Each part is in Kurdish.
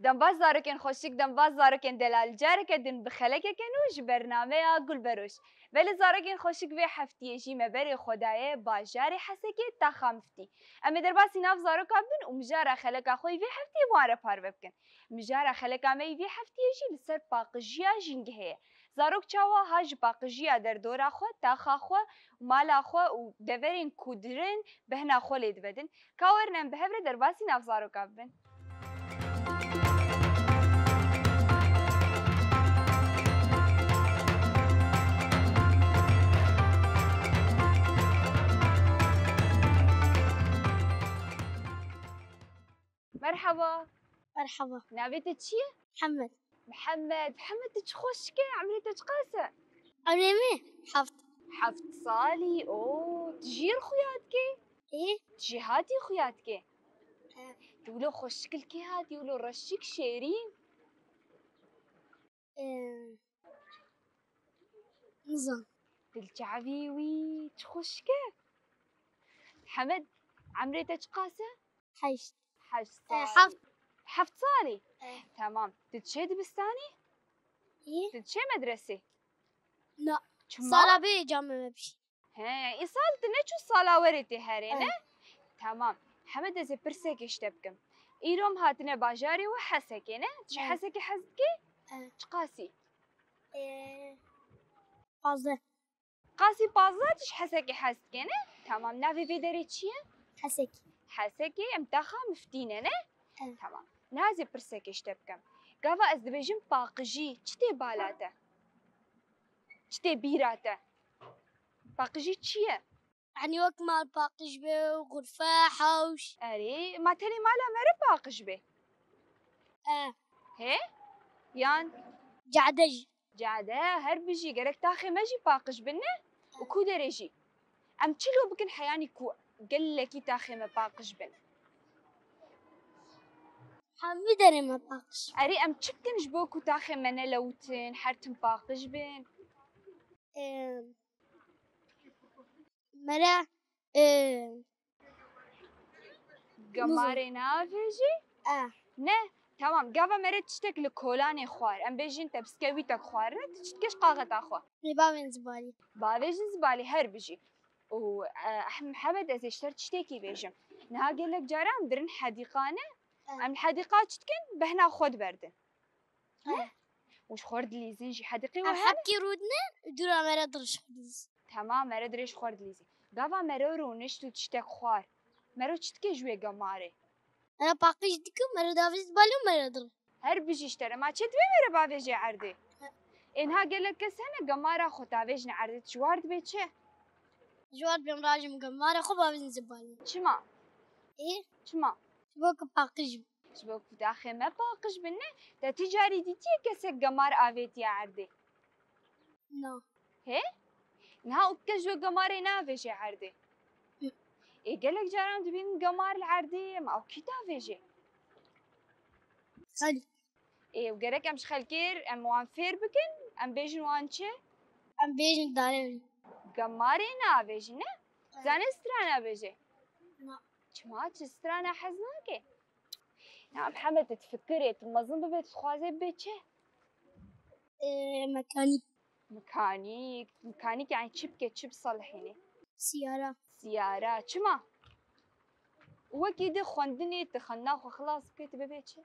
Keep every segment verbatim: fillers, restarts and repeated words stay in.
Dembaz zarokên xweşik, dembaz zarokên delal, careke din bi xelekeke nû ji bernameya Gulberoş. Belê zarokên xweşik, vê heftiyê jî me berê xwe daye bajarê Hesekê, taxa Miftî. Em ê derbasî nav zaroka bin û mijara xeleka xwe yî vê heftiyê bi wan re parve bikin. Mijara xeleka me yî vê heftiyê jî li ser paqijiya jîngehê ye. Zarok çawa ha ji paqijiya derdora xwe, taxa xwe, mala xwe û deverên ku dirin bêhna xwe lê divedin. Ka werin em bi hev re derbasî nav zaroka bibin. Merhaba. Merhaba. Navê te çi ye? Mihemed. Mihemed. Mihemed, tu çi xweşik e? Emrê te çiqas e? Emrê min heft. Heft salî. Oo, tu jî xuya dikê? Ê? Tu jêhatî xuya dikê? Ê. Tu wilo xweşik li kê hatî, wilo reşik, şêrîn? Ê, nizam. Dilçavî wî çi xweşik e. Hemed, emrê te çiqas e? Heşt. Heşt Ê, salî. Heft. Heft salî? Ê. Tamam. Tu diçê dibistanê? Ê? Tu diçê medresê? Na. Çima? Sala bê camê me bişî. He, îsal tu neçû sala werê tê herê, ne? Ê. Tamam. Hemed, ez ê pirsekê ji te bikim. Îro em hatine bajarê we Hesekê, ne? Tu ji Ê. Hesekê hez dikê? Ê. Çiqasî? Ê, pazdeh. Qasî pazdeh, tu ji Hesekê hez dikê, ne? Tamam. Navê vê derê çi ye? Hesekê. Hesekê, em taxa Miftî ne, ne? Ê. Tamam. Niha ez ê pirsekê ji te bikim. Gava ez dibêjim paqijî, çi tê bala te? Çi tê bîra te? Paqijî çi ye? Yanî wek mal paqij be, xurfe, hewş. Erê, ma tenê mala me re paqij be? E. Hê? Yan? Cade jî. Cade, her bijî, gerek taxê me jî paqij bin, ne? Û ku derê jî? Em çilo bikin heyanî ku gelekî taxê me paqij bin? Hemî derê me paqij. Erê, em çi bikin ji bo ku taxê me nelewtin, her tim paqij bin? Em, mere, em, Gemarê navêjî? E. Ne? Tamam, gava mere tiştek li kolanê xwar. Em bêjin te biskewîtek xwarine, tu çi dikê ji qaxeta xwe? Lê bavên zibalî. Bavêjin zibalî, her bijî. Û, e, Mihemed, ez ê ji te re tiştekî bêjim. Niha gelek caran em dirin hedîqane, E. Em li hedîqa çi dikin? Bêhna xwe diberdin. E. He? Û ji xwe re dilîzin jî hedîqê we hene? Em hebkê rûdine, dûra mere dir ji xwe dilîzin. Temam, mere dirê ji xwe re dilîzin. Gava mere rûnişt û tiştek xwar. Mero çi dike ji wê gemarê? Mere paqij dikim, mere davêj zibalî û mere dir. Her bijî ji te re. Ma çi divê mere bavêjê erdê? Ê niha gelek kes hene gemara xwe tavêjin erdê, tu ji war dibê çi? Ji war dibêm rajim gemara xwe bavêjin zibalî. Çima? Ê? Çima? Ji bo ku paqij bim. Ji bo ku taxê me paqij bin, ne? Te tu carî dîtiye kesek gemar avêtiye erdê? Na. Hê? Niha û kes ji we gemarê navêje erdê? Hı. Ê, gelek caran dibînin gemar li erdê ye, ma ew kî davêje? Xelk. Ê, û gerek em ji xelkê re, em wan fêr bikin, em bêjin wan çi? Em bêjin dane. Gemarê navêjin, ne? Evet. Zane strana bêje? Na. Çima, çi strana hez nake? Ya Mihemed, tu difikirê, tu mezin bibê, tu dixwazê bibê çi? Ee, mekanîk. Mekanîk, mekanîk yani çi bike, çi biselihînê? Siyara. Siyara, çima? Wekî di xwendinê tu xwendina xwe xilas bike, tu bibê çi?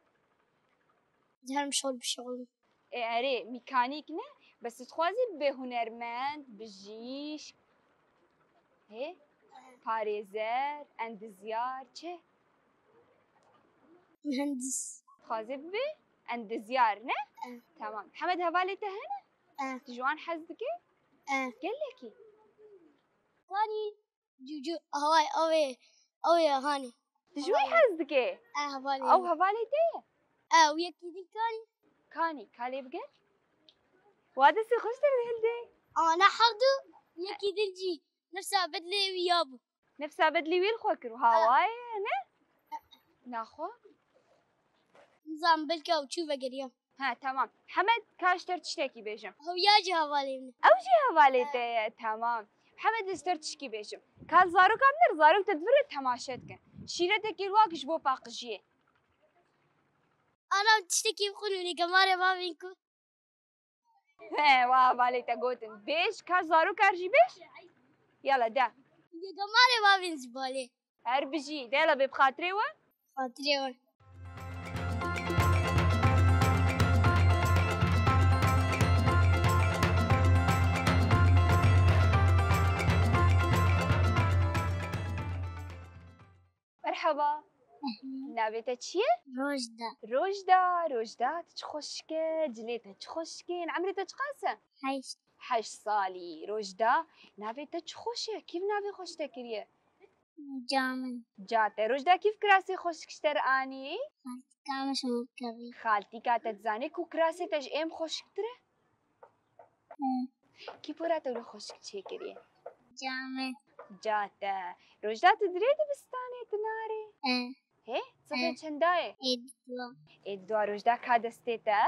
Diherim şol bişixulim. Ê, erê, mîkanîk ne, bes tu dixwazî bibê hunermend, bijîşk, hê? Parêzer, endizyar, çi? Mühendis. Dixwazî bibê endizyar, ne? E. Tamam. Hemed hevalê te hene? E. Tu ji wan hez dikî? E. Gelekî. Kanî. Cûcû, haway, ew ê, ew ê hanê. Tu ji wî hez dikê? E, hevalê. Ew hevalê te ye? E, û yekî din kanî. Kanî, ka lê bigel? Wa destê xwe ji te re hildê. Ana herdu, yekî din jî nefsa bedlê wî ya bû. Nefsa bedlî wî li xwe kir û hawayê ne? Naxwe? Nizam, belka ew çû vegeriya. Ha, tamam. Hemed, ka ji te re tiştekî bêjim. Ew ya jî hevalê min e. Ew jî hevalê te ye, tamam. Hemed, ez ji te re tişkî bêjim. Ka zaroka min re, zarok te di vir re temaşe dikin. Şîretekî li wak ji bo paqijiyê. Ana Tiştekî bixwin û nê gemarê bavên ku. He, wa hevalê te gotin. Bêj, ka zarokar jî bêj. Yala de. Nê gemarê bavên ji balê. Her bijî. De yala bê bi xatirê we. Xatirê we. Merhaba. Merhaba. Navê te çi ye? Rojda. Rojda, Rojda, tu çi xweşik e, cilê te çi xweşik in, emrê te çiqas e? Heşt. Heşt salî. Rojda, navê te çi xweş e, kî navê xweş te kiriye? Ca min. Ca te. Rojda, kî kirasê xweşik ji te re anî? Xaltîka min ji min kirî. Xaltîka te dizane ku kirasê te ji êm xweşiktir e? Hı. Kî pora te wilo xweşik çêkiriye? Ca min. Ca te. Rojda, tu dirê dibistanê, tu narê? Hı. Hê? Sifê çenda ye? Ê dua. Ê dua. Rojda, ka destê te?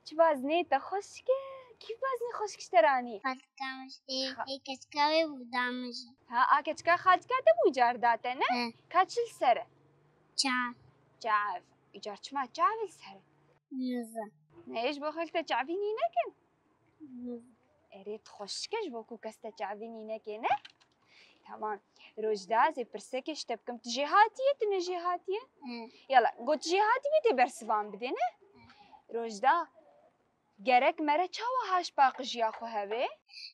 Çi baznê te xweşik e. Kî baznê xweşik ji te re anî? Xaltika min jî. Ê, Xa- ê keçika wê bû da min jî. Ha, a keçika xaltika te bû car da te, ne? He. Ka çi li ser e? Çav. Çav. Îcar çima çav li ser e? Nizam. Ne, ji bo xelk te çavî nîne kin? Nizam. Erê, tu xweşik e ji bo ku kes te çavî nîne ke, ne? Tamam. Rojda, ez ê pirsekê ji te bikim. Tu jê hatiye, tu ne jê hatiye? Hı. Yala, got jê hatibî tê bersivan bidê, ne? Hı. Rojda, gerek mere çawa haş paqijiya xwe hebe?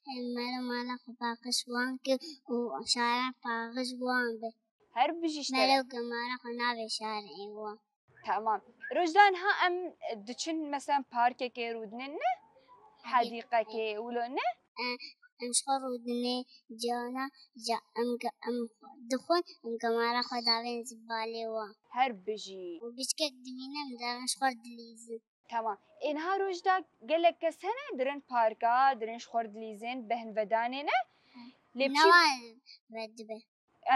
Hı, mere mala xwe paqij wan ke û şara paqij wan be. Her bijî ji te re. Mere û gemara xwe navê şarê wan. Tamam. Rojda, niha em diçin, mesela, parkekê rûdinin, ne? Hedîqe. Hedîqekê wilo, ne? E, em ji xwe rûdinê cana, ca, em ge-, em dixwin, em gemara xwe davên zibalê wan. Her bijî. Û biçkek dimîne, em davên ji xwe dilîzin. Tamam. Ê niha Rojda, gelek kes hene, dirin parka, dirin ji xwe dilîzin, behn vedanê, ne? Hı. Lê ne pişî- wan vedibe.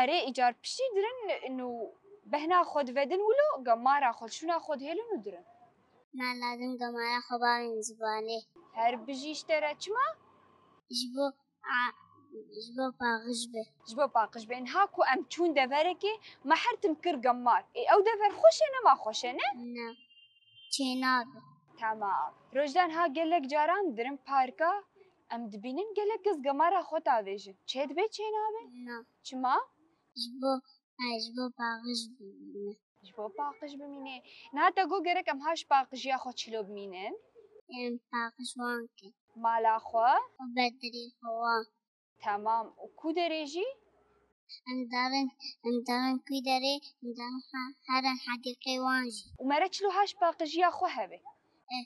Erê, îcar piştî dirin û behna xwe divedin wilo, gemara xwe, şûna xwe dihêlin û dirin. Na lazim gemara xwe bavên zibalê. Her bijî ji te re. Çima? Ji bo, a, ji bo paqij be. Ji bo paqij be. Niha ku em çûn deverekê, me her tim kir gemar. Ê, ew dever xweş e, nema xweş e, ne? Na. Çênabe. Tamam. Rojda, niha gelek caran dirin parka, em dibînin gelek kes gemara xwe davêjin. Çêdibe, çênabe? Na. Çima? Ji bo, e, ji bo paqij bimîne. Ji bo paqij bimîne. Niha te got gerek em haş paqijiya xwe çilo bimînin? Em paqij wan kin. Mala xwe? Û bedirî xwe wan. Tamam. Û ku derê jî? Em darin, em darin ku derê, em darin ha-, herin hedîqê wan jî. Û mere çilo haş paqijiya xwe hebe? E,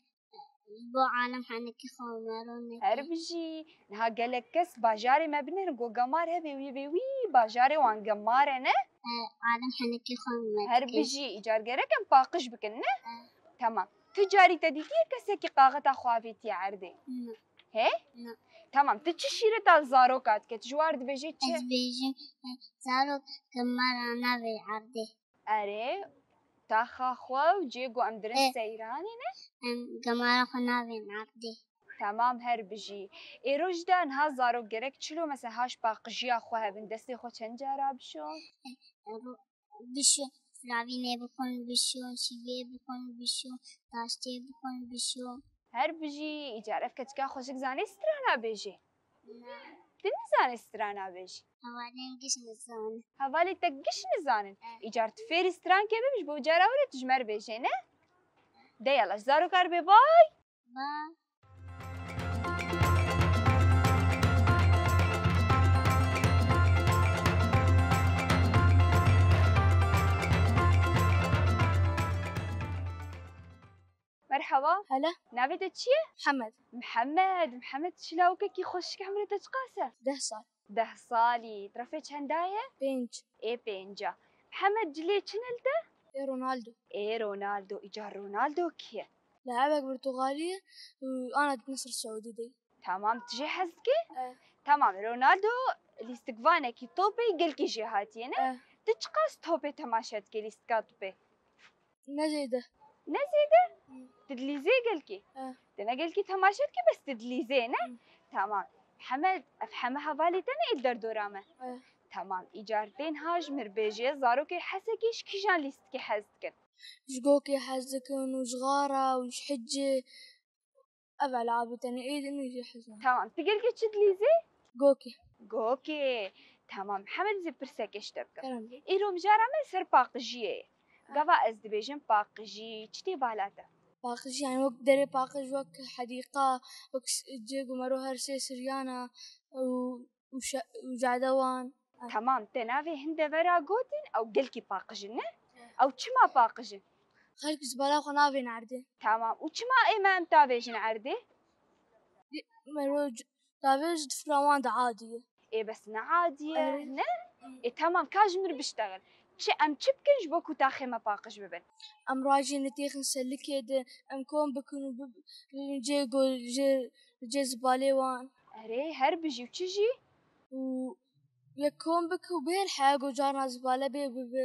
Bo alem henekî xwe mero neke. Her bijî. Niha gelek kes bajarê me binêrin, go gemar hebe, wî bê wî bajarê wan gemar e, ne? E, alem henekî xwe meke. Her bijî, îcar gerek em paqij bikin, ne? E. Tamam. Tu carî te dîtiye kesekî qaxeta xwe avêtiye erdê? Na. He? Na. Tamam. Tu çi şîreta zaroka dike? Tu ji war dibêjê çi? Ez bêjim, e, zarok gemara navê erdê. Erê, taxa xwe û cê ku em dirin, e, seyranê ne? Em gemara xwe navên erdê. Temam, her bijî. Ê Rojda, niha zarok gerek çilo, mesela, haş paqijiya xwe hebin, destê xwe çend cara bişo? E, ro-, bişo, firavînê bixwin bişo, şîvê bixwin bişo, taştê bixwin bişo. Her bijî, îcar ev keçika xweşik zanê strana bêjê? Na. Tu nizanî strana bêjî? Hevalên giş nizanin. Hevalê te giş nizanin? Eh. Îcar tu fêrî strankê bibî, ji bo cara were tu ji me re bêjê, ne? De yala, ji zaroka re bê bay. Bay. Merhaba. Hele. Navê te çi ye? Mihemed. Mihemed, Mihemed, tu çi lawikekî xweşik, emrê te çiqas e? Deh sal. Deh salî. Refê çenda ye? Pênc. Ê pênca. Mihemed, cilê çi ne li te? Ê Ronaldo. Ê Ronaldo. Îcar Ronaldo kî ye? Lawek Portugalî ye û ana di Nasr Saûdî de. Tamam, tu jê hez dikî? Eh. Tamam, Ronaldo lîstikvanekî topê gelkî jê hatiye, ne? Eh. Tu çiqas topê temaşe dikî, lîstika topê? Ne zêde. Ne zêde? Hmm. Tu dilîzê gelkî? Eh. Tu ne gelkî temaşe dikî, bes tu dilîzê, ne? Hmm. Tamam. Heme, ev heme hevalê te ne ê li derdora me? Eh. Tamam. Îcar tên ha ji mir bêje, zarokê Hesekî ji kîjan lîstikê hez dikin? Ji gokê hez dikin û ji xara û ji hicê. Ev elabî tenê ê din û jî hizan. Tamam. Tu gelkî çi dilîzî? Gokê. Gokê. Tamam. Hemed zî pirsekê ji te bikim. Kerem. Îro mijara me ser paqijiyê ye. Gava ez dibêjim paqijî, çi tê bala te? Paqijî, yani wek derê paqij, wek hedîqa, wek s-, cê ku mero her sê siryana û, û şe-, û cadewan. Tamam, te navê hin devera gotin, ew gelkî paqij in, ne? Eh. Ew çima paqij in? Xelk ji bala xwe navên erdê. Tamam, û çima ê me em tavêjin erdê? Mero c-, tavêj di firawan de adî ye. Ê, bes ne adî ye, ne? Ê, tamam, ka ji min re biştexil. Çi, em çi bikin ji bo ku taxê me paqij bibin? Em rajên li têxin selikê de, em kom bikin û bib-, bibin cê go-, cê, cê zibalê wan. Erê, her bijî û çi jî? Û yek kom bike û bihêl heya ku carna zibale bê bibe.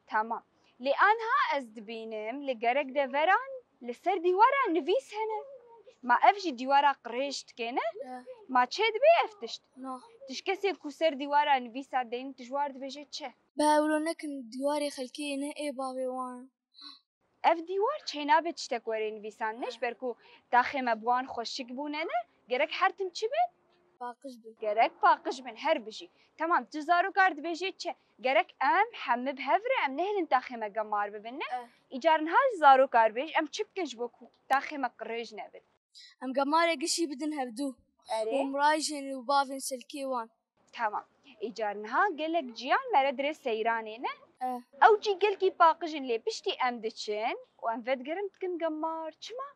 Tamam. Lê anha ez dibînim li gerek deveran li ser dîwara nivîs hene. Ma ev jî dîwara qirêj dike, ne? Eh. Ma çê dibe ev tişt? Na. Tişt kesê ku ser dîwara nivîsa deynin, tu ji war dibêje çi? Be ewlo nekin dîwarê xelkê ne ê bavê wan. Ev dîwar çênabe tiştek were nivîsandine, ji ber ku taxê me bi wan xweşik bûne ne, gerek her tim çi bin? Paqij bin. Gerek paqij bin, her bijî. Tamam, tu zaroka re dibêjê çi? Gerek em hemî bi hev re em nehêlin taxê me gemar bibin, ne? Eh. Îcar niha ji zaroka re bêj, em çi bikin ji bo ku taxê me qirêj nebin? Em gemarê gişî bidin hevdû. Erê. Û mirajên û bavên selkê wan. Tamam. Îcar niha gelek ciyan me re dirê seyranê ne? Eh. Ew cî gelkî paqij in lê piştî em diçin û em vedigerin dikin gemar. Çima?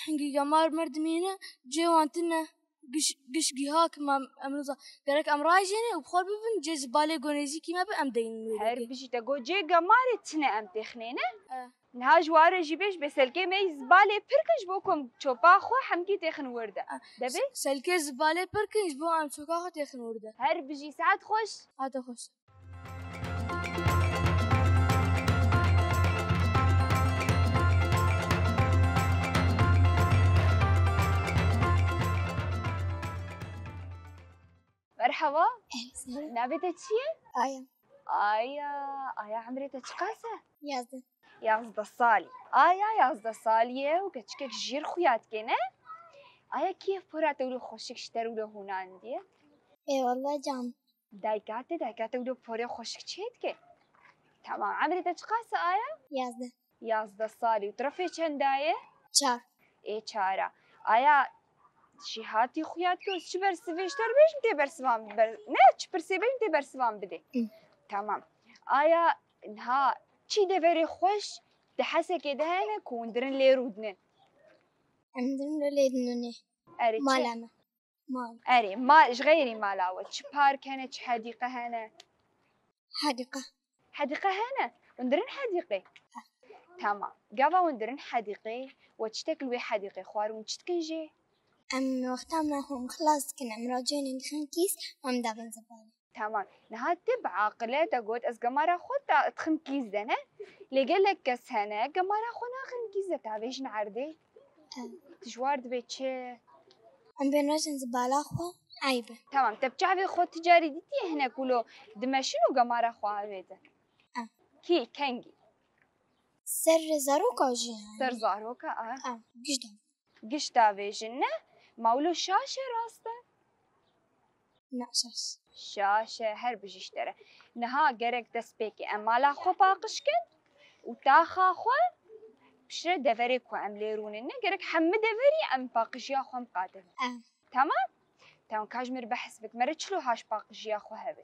Hingî gemar merdimî ne, cê wan tune. Giş, giş giha ki ma em niza. Gerek em rajêne û bi xwe bibin, cê zibalê go nêzîkî me bi em deynin wê Her dikê. Bijî te got cê gemarê tune em têxinê ne? Eh. Niha ji ware jî bêj bê selkê me yî zibalê pir kin ji bo ku em çopa xwe hemkî têxin wir de. Ah, Debê? s-, selkê zibalê pir kin ji bo em çoka xwe têxin wir de. Her bijî, saet xweş. Hate xweş. Merhaba. Ehe, selam. Navê te çi ye? Aya. Aya, Aya, emrê te çiqas e? Yazdeh. Yazdeh salî. Aya yazdeh salî ye û keçikek jêr xuya dike, ne? Aya kî ye pora te wilo xweşik ji te re wilo hûnandiye? Ê wallah can. Dayika te, dayika te wilo porê xweşik çê dike? Tamam, emrê te çiqas e Aya? Yazdeh. Yazdeh salî û tu refê çenda ye? Çar. Ê çara. Aya jêhatî xuya dike û çi bersivê ji te re bêjim tê bersivan ber-, ne, çi pirsê bêjim tê bersivan bidê. Hı. Tamam. Aya niha çi deverê xweş di Hesekê de hene ku hundirin lê rûdinin? Em dirin lê dinûnê. Erê, çi? Mala me. Mal. Erê, ma-, ji xeyrî mala we çi park hene, çi hedîqe hene? Hedîqe. Hedîqe hene? Hûn dirin hedîqê? He. Tamam. Gava hûn dirin hedîqê, we çitek li wê hedîqê xwar û hûn çi dikin jê? Em wexta me xwe em xilas dikin, em racêne dixin kîs, em dabin zibalê. Tamam. Niha tu bi aqile te got, ez gemara xwe da dixim kîs de ne? Lê gelek kes hene, gemara xwe naxin kîs de, tavêjin erdê. Em. Tu ji war dibê çi? Em bên racin zibala xwe, eyb e. Tamam, te bi çavê xwe tu carî dîtiye hinek wilo dimeşin û gemara xwe avêtin? Em. Kî, kengî? Ser zaroka jî. Ser zaroka, a. Em, giş de. Giş davêjin ne? Ma wilo şaş e, rast e? Ne, şaş. Şaş e, her bijî ji te re. Niha gerek dest pê ke em mala xwe paqij kin û taxa xwe piştre deverê ku em lê rûnin ne, gerek hemî deverî em paqijiya xwe em qatin. Em. Tamam? Tamam, ka ji min re behs bik. Mere çilo haş paqijiya xwe hebe?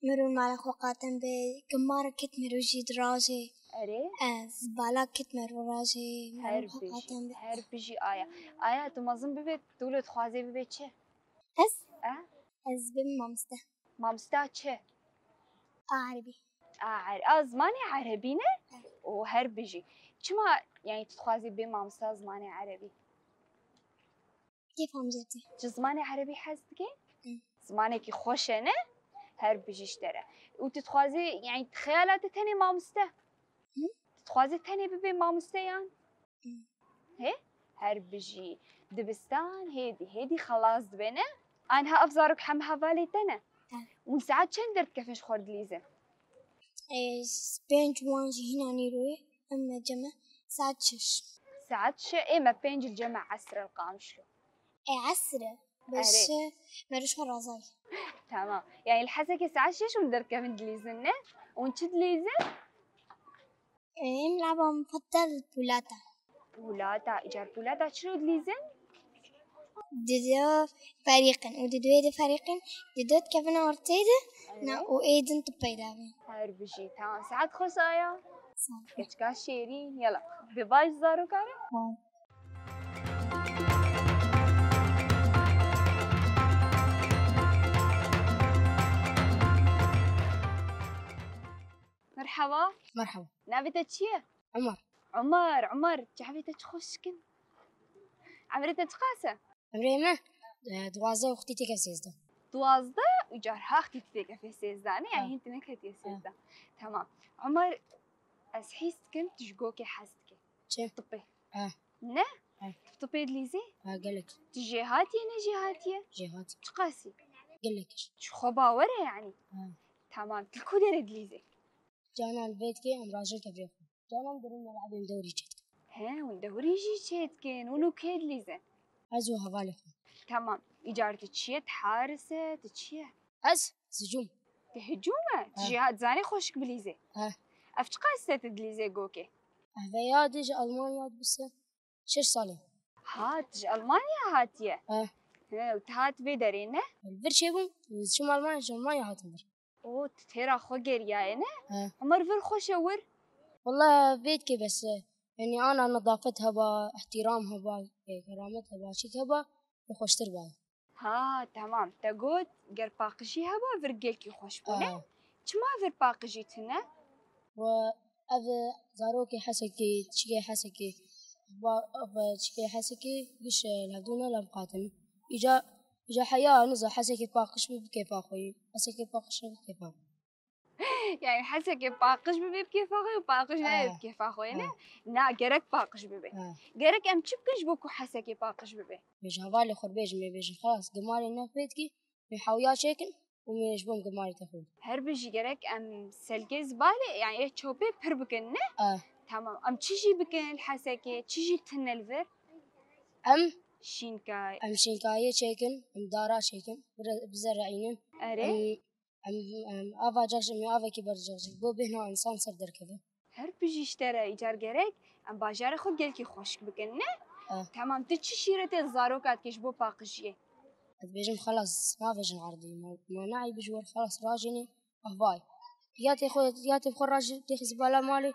Mero mala xwe qatin be, gemara kit mero jî di rajê. Erê? E, zibala kit mero rajê, mero Her xwe bijî, qatin be. Her bijî Aya. Aya, tu mezin bibe, tu wilo dixwazê bibe çi? Ez? E? Ez bim mamoste. Mamosta çi? A erebî. A er-, a zimanê erebî ne? Evet. O her bijî. Çima, yani tu dixwazî bê mamosta zimanê erebî? Kêfa min jê tê. Ji zimanê erebî hez dikî? Hı. Zimanekî xweş e, ne? Her bijî ji te re. Û tu dixwazî, yani xeyala te tenê mamoste? Hı? Tu dixwazî tenê bibê mamoste yan? Hı. Hê? Her bijî. Dibistan hêdî, hêdî xelas dibe, ne? Anha ev zarok hemî hevalê te ne? Hı. Hûn saet çend derdikevin ji xwe re dilîzin? Ê, pênc wan jî hîna nîroyê, em me cem e saet şeş. Saet şeş, ê me pênc li cem e esr el Qamişlo. Ê, esr e, bes Erê. Merûş xwe razay. Tamam. Yani li Hesekê saet şeş hûn derkevin dilîzin, ne? Hûn çi dilîzin? Em laba mufeddel pûlata. Pûlata, îcar pûlata çilo dilîzin? Dido ferîqin û didoyê de ferîqin, dido dikevin ortê de, na û ê din tu peyda bin. Her bijî, tamam. Saet xweş aya. Sağ ol. Keçika şêrîn, yala. Bi baş zaroka re. Tamam. Merhaba. Merhaba. Navê te çi ye? Umar. Umar, Umar, çavê te çi xweşik in. Emrê te çiqas e? Emrê me, e, duwazdeh û xwitî têke sêzdeh. Duwazdeh û car ha xwitî têke sêzdeh, ne? Yani Ha. Hîn tu neketiye Ha. sêzdeh. Tamam. Umar, ez hîs dikim, tu ji gokê hez dikî. Çi? Tibbê. Ha. Ne? Ha. Tu tibbê dilîzî? Ha, gelek. Tu jêhatî yê, ne jêhatî yê? Jêhatî. Çiqasî? Gelek. Ji xwe bawer e yani? Ha. Tamam. Tu li ku derê dilîzî? Canan vê dikê em rajin kevirê xwe. Canan dirin me lehbên dewrî çêdikin. He, hûn dewrî jî çêdikin. Hûn û kê dilîzin? Ez û hevalê xwe. Tamam. Îcar tu çi ye? Tu haris e? Tu çi ye? Ez zicûm. Tu hicûm e? Tu Ha. jêhat zanî xweşik bilîzê? Ha. Ev çiqas te tu dilîzê gokê? Ev veya dê ji Almanya dibise. Şeş salê. Ha, tu ji Almanya hatiye? Ha. He, û tu hat vê derê ne? Vir çêbûm, çûm Almanya, ji Almanya hatim vir. O, tu têra xwe geriyayê ne? Ha. Umar vir xweş e wir. Wala vê dikê bes e. Yanî ana nedafet heba, ihtiram heba, e, keramet heba, çik heba, ê xweştir bay. Ha, temam. Te got, ger paqijî heba, vir gelkî xweş bû, ne? Ha. Çima vir paqijî tune? Ve ev zarokê Hesekê, çikê Hesekê, va-, ev çikê Hesekê, giş, e, levdû ne levqatin. Îca, îca heya, niza Hesekê paqij bi, bi kêfa xwe yî. Hesekê paqij bi, bi kêfa xwe. Yani Hesekê paqij bibe bi kêfa xwe û paqij nebe Ha. bi kêfa xwe, ne? Ha. Na, gerek paqij bibe. Ha. Gerek em çi bikin ji bo ku Hesekê paqij bibe? Bêje hevalê xwe bêjim, ê bêjin, xelas, gimarê ne fêtkî, me hewya çêkin û me ji bo gimarê te xwe. Her bijî gerek em selkê zibalê, yani ê çopê pir bikin, ne? Ha. Tamam. Em çi jî bikin li Hesekê? Çi jî tune li vir? Em Şînkay. Em şînkayê çêkin, em dara çêkin, bire-, bize reînin. Erê. Em Em, em, ava cexcim ya avekî bercexcim. Bo bêhna însan ser derkeve. Her bijî ji te re, îcar gerek em bajarê xwe gelkî xweşik bikin, ne? Eh. Temam, tu çi şîretê zaroka dikî ji bo paqijiyê? Ez dibêjim, xelas, mavêjin erdî. Ma, ma neî bijwar, xelas, rajînî, ahvay. Ya tê xwe, ya tê xwe rajî, tê xizî bala malê,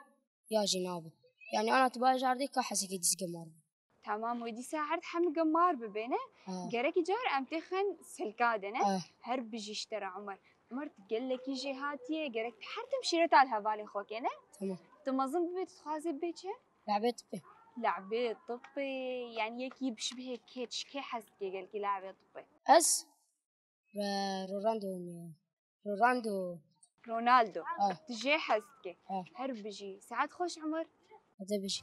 ya jî nabe. Yani ana tu bajê erdî ka Hesekê dîs gemar bû. Tamam, wê dîsa erd hemû gemar bibe, ne? Ha. Gerek îcar em têxin selka de, ne? Ha. Her bijî ji te re Umar. Umar, tu gelekî jêhatî yê, gerek tu her tim şîreta li hevalê xwe ke, ne? Tamam. Tu mezin bibê, tu dixwazê bibê çi? Le'bê tibbê. Le'bê tibbê, yani yekî bişbihê kê, çi kê hez dike gelkî le'bê tibbê? Ez Re-, Ronaldo oynuyor. Ronaldo. Ronaldo. Ah. Tu jê hez dike. Ah. Her bijî. Saet xweş Umar. Hadi bijî.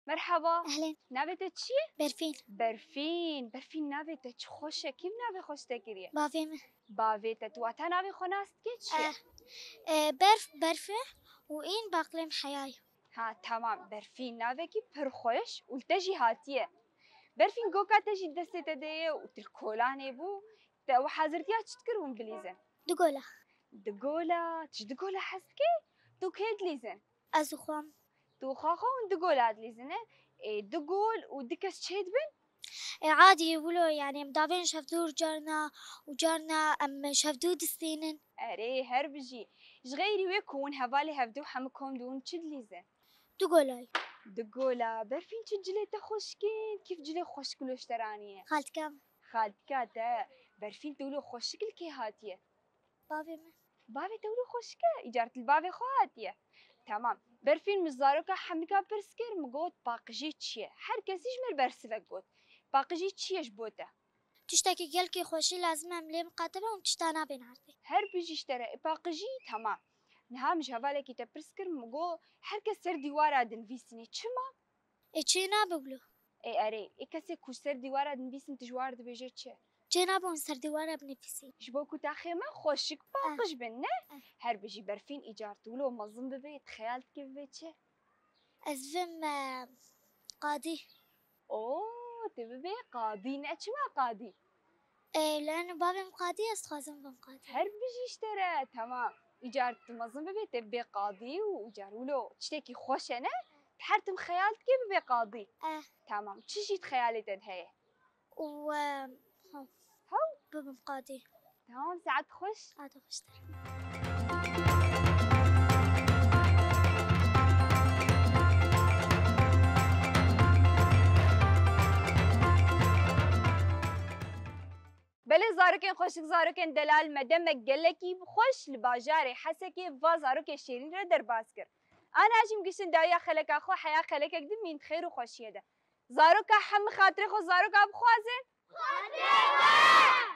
Merhaba. Ehlên. Navê te çi ye? Berfîn. Berfîn. Berfîn, navê te çi xweş e. Kî navê xweş te kiriye? Bavê min. Bavê te. Tu wata navê xwe nas dikê çi ye? Eh, eh, berf, berf e û în baqlêm heyay. Ha, tamam. Berfîn navekî pir xweş û li te jî hatiye. Berfîn, goka te jî destê te de ye û tu li kolanê bû. Te ew hazirtiya çi dikir hûn bilîzin? Du gola. Du gola. Tu ji du gola hez dikî? Tu kê dilîzin? Ez û xwam. Tu xwe xwe hûn du gola dilîzin, e? Ê, du gol û du kes çê dibin? Ê, adî ye wilo, yani em davên şevdûr carna û carna em şevdû distînin. Erê, her bijî. Ji xeyrî wê ku hûn hevalê hevdû hemû kom dibûn, çi dilîzin? Du golay. Du gola. Berfîn, çi cilê te xweşik in, kîf cilê xweşik wilo ji te re aniye. Xaltika min. Xaltika te. Berfîn, tu wilo xweşik li kê hatiye? Bavê min. Bavê te wilo xweşik e? Îcar tu li bavê xwe hatiye. Temam. Berfîn, min zaroka hemîka pirs kir, min got, paqijî çi ye? Her kesî ji min bersivek got. Paqijî çi ye ji bo te? Tiştekî gelkî xweşî lazim e, em lê miqate be û tişta nabên erdê. Her bijî ji te re. Ê paqijî, temam. Niha min ji hevalekî te pirs kir, min got, her kes ser dîwara dinivîsînê. Çima? Ê çê nabe wilo. Ê erê, ê kesê ku ser dîwara dinivîsin tu ji war dibêje çi? Çê nabe hûn ser dîwara binivîsî. Ji bo ku taxê me xweşik paqij bin, ne? Eh. Her bijî berfîn îcar tu wilo mezin bibe, tu xeyal dikî bibe çi? Ez bim, e, qadî. Oo, tu bibê qadî, ne çima qadî? E, lano bavê min qadî, ez dixwazim bim qadî. Her bijî ji te re, temam. Îcar tu mezin bibê, te bibê qadî û îcar wilo tiştekî xweş e, ne? Her tim xeyal dikê bibê qadî. Eh. Temam. Çi jî di xeyalê te de heye? Û, e, ha. Hew? Bibim qadî. Tamam, saet xweş. Saet xweştir. Belê zarokên xweşik, zarokên delal, me demek gelekî xweş li bajarê Hesekê va zarokê şêrîn re derbas kir. Ana jî em giştin dawiya xeleka xwe, heya xelekek din mîn di xêr û xweşiyê de. Zaroka hemî xatirê xwe zaroka bixwazin. Xatirê xwe!